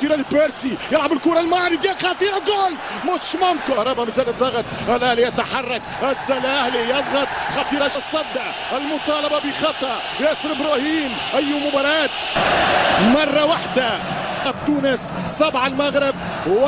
خطيرة لبيرسي، يلعب الكره الماري ديال خطيره، جول مش ممكن. كهربا مازال الضغط، الاهلي يتحرك، الاهلي يضغط، خطيرة الصدع، المطالبة بخطا ياسر ابراهيم. اي مباراة مرة واحده، تونس 7 المغرب. و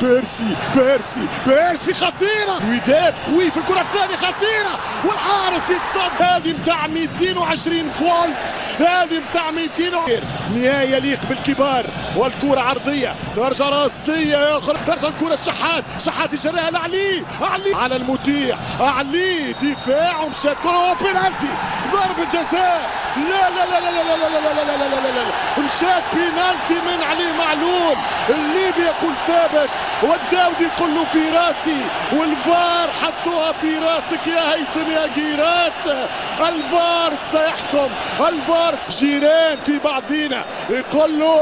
بيرسي بيرسي بيرسي خطيرة، وداد قوي في الكرة الثانية خطيرة والحارس يتصدى. هذه متاع 220 فولت، هذه متاع 200. نهاية يليق بالكبار. والكرة عرضية ترجع راسية أخرى، ترجع الكرة الشحات، شحات يجريها لعلي، علي على المتيع، علي دفاع ومشات كرة بينالتي، ضربة جزاء. لا لا لا لا لا لا لا لا لا لا لا لا لا، مشات بينالتي من علي معلول. الليبي يقول ثابت والداودي يقول له في راسي، والفار حطوها في راسك يا هيثم يا جيرات. الفار سيحكم، الفار جيران في بعضينا يقول له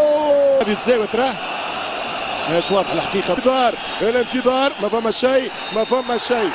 هذه الزاوية تراه مش واضح الحقيقة. انتظار الانتظار، ما فما شيء، ما فما شيء.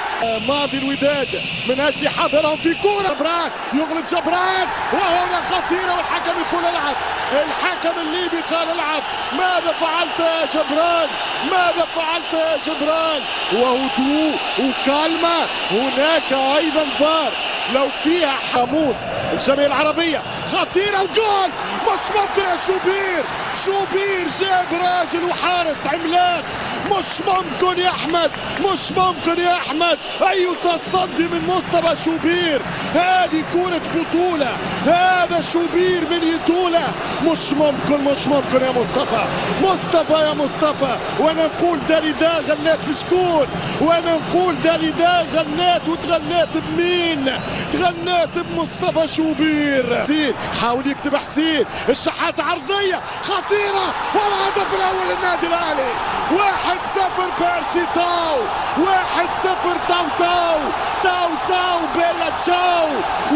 ماضي الوداد من اجل حضرهم في كورة. جبران يغلط جبران وهنا خطيرة والحكم يقول العب. الحكم الليبي قال العب. ماذا فعلت يا جبران؟ ماذا فعلت يا جبران؟ وهدوء وكالمة. هناك ايضا فار لو فيها حموس الجماهير العربية. خطيرة وجول مش ممكن يا شوبير، شوبير جاب راجل وحارس عملاق. مش ممكن يا احمد، مش ممكن يا احمد. اي تصدي من مصطفى شوبير، هذه كرة بطولة، هذا شوبير من يطولة. مش ممكن، مش ممكن يا مصطفى، مصطفى يا مصطفى. وانا نقول داليدا غنات لشكون؟ وانا نقول داليدا غنات وتغنات بمين؟ تغنات بمصطفى شوبير. حسين حاول يكتب، حسين الشحات عرضية خطيرة والهدف الأول للنادي الأهلي. 1-0 بيرسي تاو، 1-0 تاو تاو تاو تاو بيلا تشاو.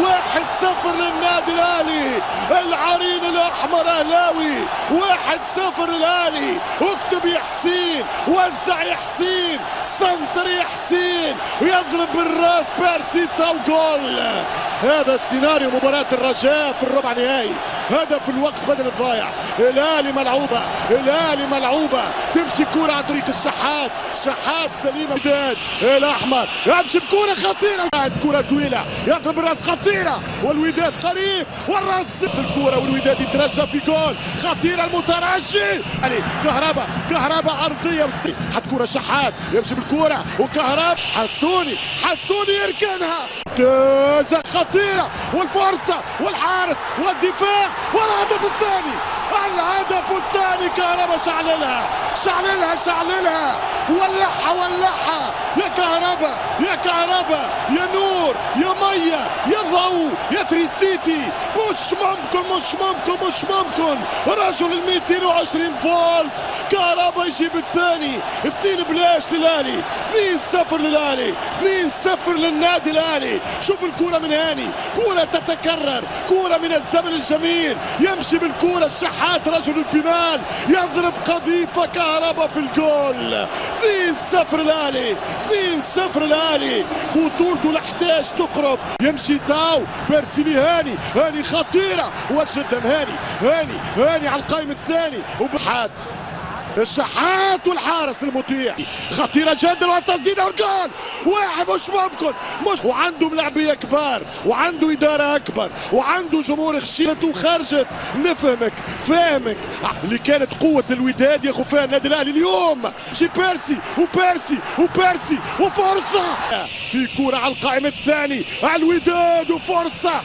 1-0 للنادي الأهلي، العرين الأحمر أهلاوي. 1-0 للأهلي. اكتب يا حسين، وزع يا حسين، سنتر يا حسين، يضرب بالراس بيرسي تاو، جول. هذا السيناريو مباراة الرجاء في الربع نهائي، هدف الوقت بدل الضايع. الاهلي ملعوبه، الاهلي ملعوبه، تمشي كورة عن طريق الشحات، شحات سليمة. وداد الاحمر يمشي بكوره خطيره، كورة طويلة يضرب الراس خطيرة والوداد قريب والراس الكورة والوداد يترجى في جول. خطيرة المترجي يعني كهرباء، كهرباء عرضية حط كورة شحات يمشي بالكورة وكهرباء، حسوني، حسوني يركنها، تازة خطيرة والفرصة والحارس والدفاع والهدف الثاني، الهدف الثاني. كهرباء شعللها، شعللها، شعللها، ولعها، ولعها يا كهرباء، يا كهرباء، يا نور، يا مية، يا ضوء، يا تريسيتي. مش ممكن، مش ممكن، مش ممكن. رجل ال 220 فولت كهرباء يجيب الثاني. 2 بلاش للاهلي، 2-0 للاهلي، 2-0 للنادي الاهلي. شوف الكرة من هاني، كرة تتكرر، كرة من الزمن الجميل. يمشي بالكرة الشحات رجل ال finale، يضرب قذيفة كهرباء في الجول. 2-0 الاهلي، 2-0 الاهلي، بطولته ال 11 تقرب. يمشي تاو بيرسي هاني، هاني خطيرة وجدا، هاني هاني هاني على القائم الثاني وبحات الشحات والحارس المطيع. خطيرة جدا والتسديده والجول. واحد مش ممكن، مش وعنده ملاعبيه كبار وعنده ادارة اكبر وعنده جمهور خشيت وخرجت. نفهمك، فاهمك، اللي كانت قوة الوداد ياخذ فيها النادي الاهلي اليوم. شي بيرسي وبيرسي وبيرسي وفرصه في كره على القائم الثاني الوداد وفرصه،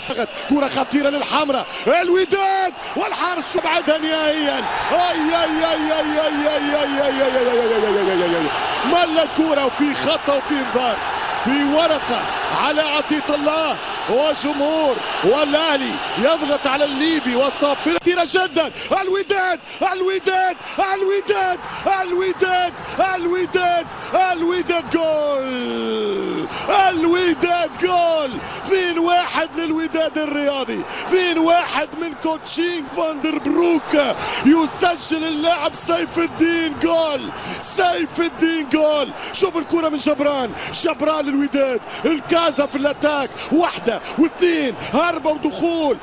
كره خطيرة للحمراء الوداد والحارس بعدها نهائيا. اي اي اي اي اي اي اي اي اي اي اي اي اي اي ملا كورة، وفي خطأ وفي انذار، في ورقة على عطية الله وجمهور والاهلي يضغط على الليبي والصافرة. خطيرة جدا الوداد، الوداد، الوداد، الوداد، الوداد، الوداد، جول الوداد، جول. 2-1 للوداد الرياضي، 2-1 من coaching فاندر بروك. يسجل اللاعب سيف الدين جول، سيف الدين جول. شوف الكرة من جبران، جبران للوداد، الكازا في l'attaque، واحدة واثنين، هربة ودخول.